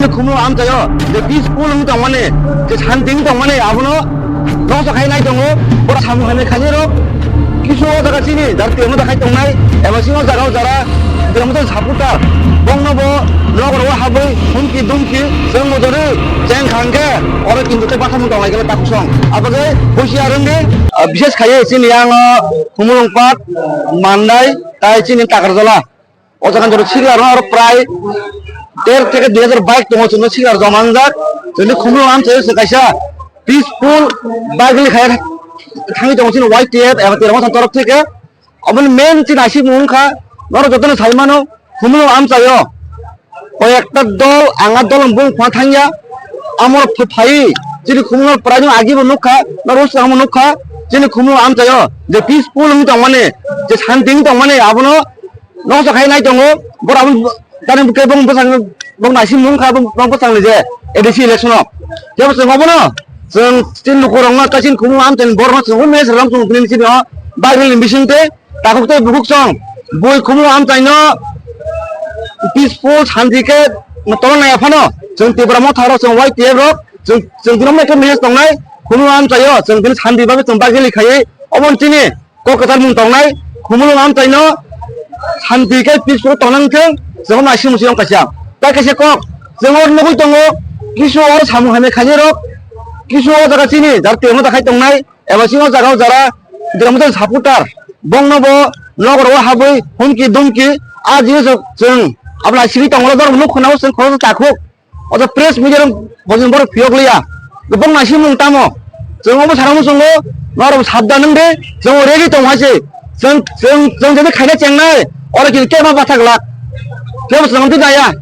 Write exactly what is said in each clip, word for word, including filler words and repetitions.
Khumulwng amchaio je peaceful wng tongmani, je santi wng tongmani, abono noksa khai nai tongo. Bora samung hamya khainai rok kisu o jaga chini jar temo da khai tongnai, eba sino jaga o jara temo da supporter bongno bo nogor o habwi humki dumki chwng mojori cheng khangkhe oro kintu tei bathang tong lai gala takusong. Abagwi husiar wngdi, ah, bishes khaiwi chini yang o Khumulwng Park, Mandai, tai chini Takarjala. O jaga jora sigra rok aro prai der theke dui hajar bike tongo, chwngno sigra joma wngjak. Chwngni Khumulwng amchaio se kaisa peaceful bike rally khai thangwi tongo chini Y T F eba Terang Motha torok theke. Oboni main chini naisingmung wngkha, norok jotono sai mano, Khumulwng amchaio koi ekta dol, ang a dol bung khna thangya, amo ph-, phai chini Khumulwng prai no agi bo nukha, norok swkang bo nukha, chini Khumulwng amchaio je peaceful wngwi tongmani, je santi wngwi tongmani, abono noksa khai nai tongo, borok aboni tani khe bong bwsang bong naisingmung wngkha, bong bwsang ni je A D C election o. Tebo chwng obono chwng chini lukurokno kaisa Khumulwng amchaini borokno chwng message ram chwng philini chini o bike rally ni bisingtwi takhuk tei bukhuk chwng bui Khumulwng amchaino peaceful santi khe tongna naiya phano chwng Tipra Motha rok chwng Y T F rok chwng chwng tini khe message tongnai Khumulwng amchaio chwng tini santi bagwi chwng bike rally khaiwi obo chini kok kwchar mung tongnai, Khumulwng amchaino santi khe peaceful tongna wngthwng, chwng naising musi wng kaisa. Tai kaisa kok, chwng oro nugwi tongo, kisu oro samung hamya khainai rok, kisu o jaga chini jar temo da khai tongnai, eba chini o jaga o jara Tipra Motha supporter, bongno bo nogor o habwi humki dumki, a jinis rok chwng abla siri tongmani borok nuk khna o chwng khoroksa takhuk. Oto press media rok bojong borok phiyok liya. Gobang naisingmung tamo. Chwng obo sana muchungo, norok sabdan wng de, chwng ready tong hai se. Chwng, chwng, chwng jadi khaina chengnai, oro kini kema bathak lak. Kebo chwng twi naya.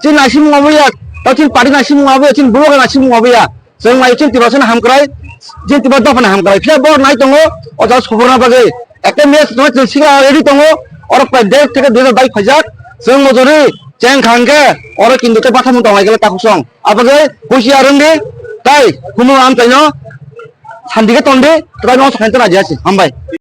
Chini naisingmung obo ya, tao chini party naisingmung obo ya, chini bubagra naisingmung obo ya. Chwng nai chini Tiprasani hamkrai, chini Tipra dophani hamkrai. Phiya borok nai tongo, o jaga sobrona bagwi. Ekta match no chwng singa ready tongo, oro prai der theke dui hajar bike phaijak. Chwng mojori cheng khangkhe, oro kintu tei bathang tong lai gala takhuk song. Abagwi husiar wngdi, tai Khumulwng amchaino santi khe tondi, tai no sakhain tana jasi. Hambai.